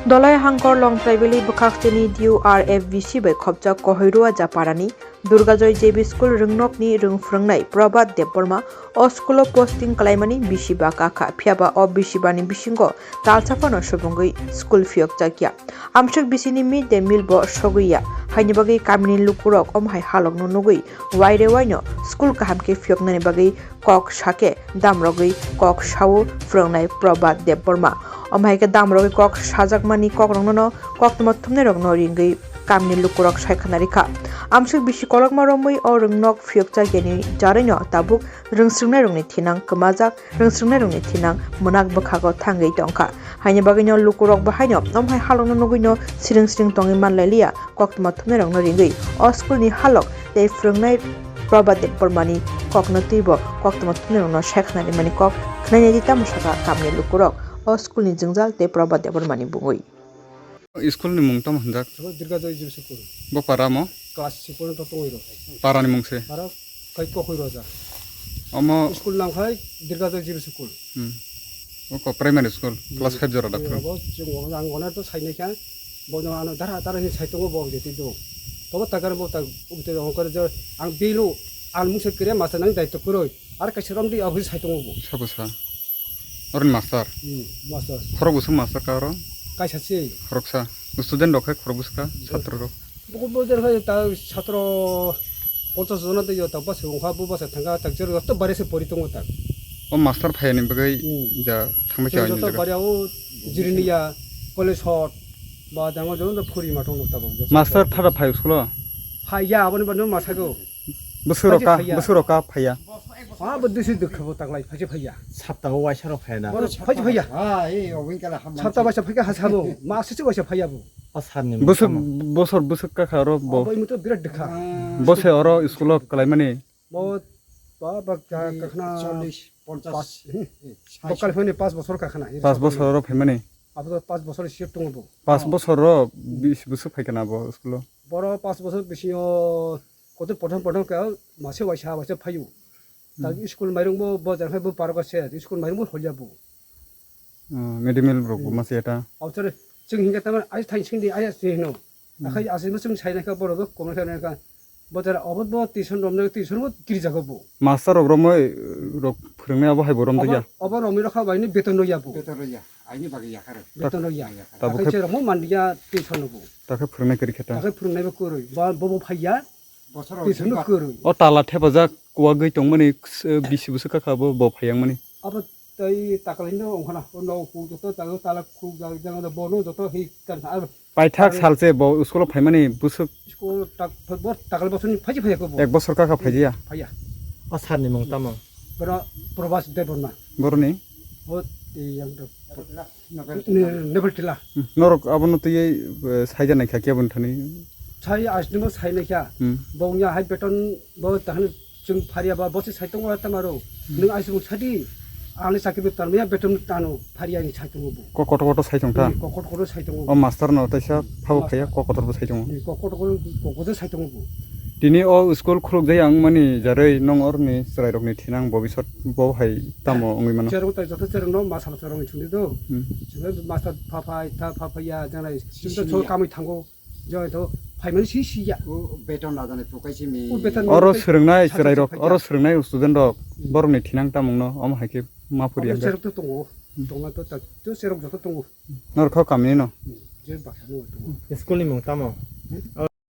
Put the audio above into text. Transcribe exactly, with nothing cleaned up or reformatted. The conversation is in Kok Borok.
Dolai Hangkor Longtraibili bwkhak chini D U R F B C bai khopjak Kohoirua Japarani Durgajoy J B School rwngnokni rwng phwrwngnai Prabhat Debbarma o school o posting kalaimani bisi ba kakha, phiyaba o bisi bani bisingo talsa phano subungwi school phiyokjakya. Amswk bisini mid day meal bo sogwi ya, haini bagwi kamini lukurok omo hai halokno nugwi waire waino school kaham khe phiyoknani bagwi kok sakhe damrogwi kok sao phwrwngnai Prabhat Debbarma. Omo hai khe damrogwi kok sajakmani kokrokno koktwma thumnairokno ringwi kamni lukurok sai khna rikha. Amswk bisi kolokma romwi o rwngnok phiyokchakyani jaraino tabuk rwngswrwngnairokni thinang kwmajak, rwngswrwngnairokni thinang mwnak bwkhago thangwi tongkha. Haini bagwino lukurok bahaino omo hai halokno nugwino siring siring tongwi manlailiya. Koktwma thumnairokno ringwi o school ni halok tei phwrwngnai Prabhat Debbarmani kokno twibo koktwma thumnairokno sai khna rimani kok khnainai di tamo sakha kamni lukurok o school ni jwngjal tei Prabhat Debbarmani bungwi. School ni mung tamo hwnjak? Abo Dirgajoy J B School. Bo para mo? Class six porjonto tongwi rw. Para ni mung se? Para kai kokoi roja. Omo school nang khai Dirgajoy J B School. Hmm. Oko primary school, class five jora da phwrwng. Abo chwng ang gona to sainai kha, bono ano dara dara ni saitongo bo je twi do. Tobo takar bo tak ubte ongkor je ang bilu ang mungsa kre masa nang daitw kwrwi. Ar kaisa romdi abo saitongo bo. Sabo sa. Oroni master. Hmm, master. Khorok bwswk master ka oro? Kaisa se. Khoroksa. Student rok khe khorok bwswk ka, chhatro rok. Buku bo jer khai ta satro ponchas jona de yo ta bus wngkha, bu bus thangkha, ta jer to bare se pori tongo ta. O master phai ni bagwi Hmm. ja thangma Chwng cha joto jaga. Bare o Jiriniya, Kolesot, ba dango joto phuri ma tongo ta bo. Master thara phai school o? Phai ya, aboni bano ma sago. Bwswk rok ka, Phai ya. Bwswk rok ka phai ya. Ha bo disi dukha bo taklai phai phai ya. Sapta o waisa rok phai na. Boro phai phai ya. Ah, eh, o wingkala ham. Sapta waisa phai ka ha sabo. Ma se se waisa phai ya bo. O sir ni Bwswk, mung tamo? Bosor bwswk ka kha oro bo. Abo imo to birat dikha. Bo se oro school o kwlai mani. Bo ba ba ka Ni kakhna cholish, ponchas. Pas. Eh, Bo sai. Kalphani pas bosor kakhna. Pas bosor oro phaimani. Abo to pas bosor shift tongo bo. Pas Oh. Bosor ro bis bwswk phai kana bo school o. Boro pas bosor bisingo kotor pothom pothom ka mase waisa waisa phaio. Ta Hmm. School mairung bo bo jar khai bo parok se school mairung bo holya bo. Oh, mid day meal rok bo Hmm. masa eta. Autor chwng hinga taman ai thai sing di ai se no. Hmm. Akhai asai mo chwng sai na kha borok bo komo kha na kha. Bo jara obo bo tuition romno tuition bo kiri jago bo. Master rok romoi rok phwrwngnai abo hai bo rom Obo, ya. Obo romoi rokha bai ni beton no ya bo. Beton no ya. Aini bagwi ya kha rw. Beton no ya. Ya kha rw. Tabuk Akhai khe chwng mo man ya tuition no bo. Ta khe phwrwngnai kiri khe ta. Ta khe phwrwngnai bo kwrwi. Ba bo bo phai ya. Bosor Tuition no rok kwrwi. O tala thepajak kuwagwi tongmani, eh, bisi bwswk kha bo, bo phai yang mani. Abo tei takal hinwi ongkhana, o nok kuk joto tala, tala kuk jak, jang bono joto hi kan sa, abo Paithak Abo salse bo school o phaimani bwswk. School tak, bo takal bosoni phaji phaiya ko bo. Ek bosor kaka phaijiya. Phaiya. O sir ni mung tamo? Boro Probas Debbarma. Boroni? Bo tei yang do. Novel Ne-, Novel Tila. Hmm. Norok abono twi, eh, saija naikha khe aboni thani? Sai asni bo sai naikha. Hmm. Bo wngya hai beton bo tahani chwng phariya ba bo se sai tongo tamaro. Hmm. Nwng aisuk sadi ani chakri bo tanmaya beton tano phariya ni sai tongo bo. Ko kotor kotor sai tongkha? Hmm, ko kotor kotor sai tongo. O master no taisa phabo Master. Phaiya ko kotor bo sai tongo. Hmm, ko kotor kotor ko kotor sai tongo bo. Tini o school khuluk jai ang mani jaroi nong orni chwrai rokni thinang bobisot bo hai tamo wngwi mano? Cherong tai joto cherong no masa masa rong chungdi do. Hmm. Chungdi master pha phai, ta pha phai ya, janai. Sisi chungdi chol ya. Kamui thango. Joi to phaimani si si ya. O beton rajani phukai simi. O beton Oro rajani swrwngnai phukai chwrai rok, simi oro ya. Swrwngnai student rok, Hmm. Borokni thinang tamung no, omo hai khe ma puri Oro ya. Cherok to tongo. Hmm. Tongma to ta, to cherok joto tongo. Norok kho kamini no? Hmm. Je baksa no tongo. School ni mung tamo? Hmm?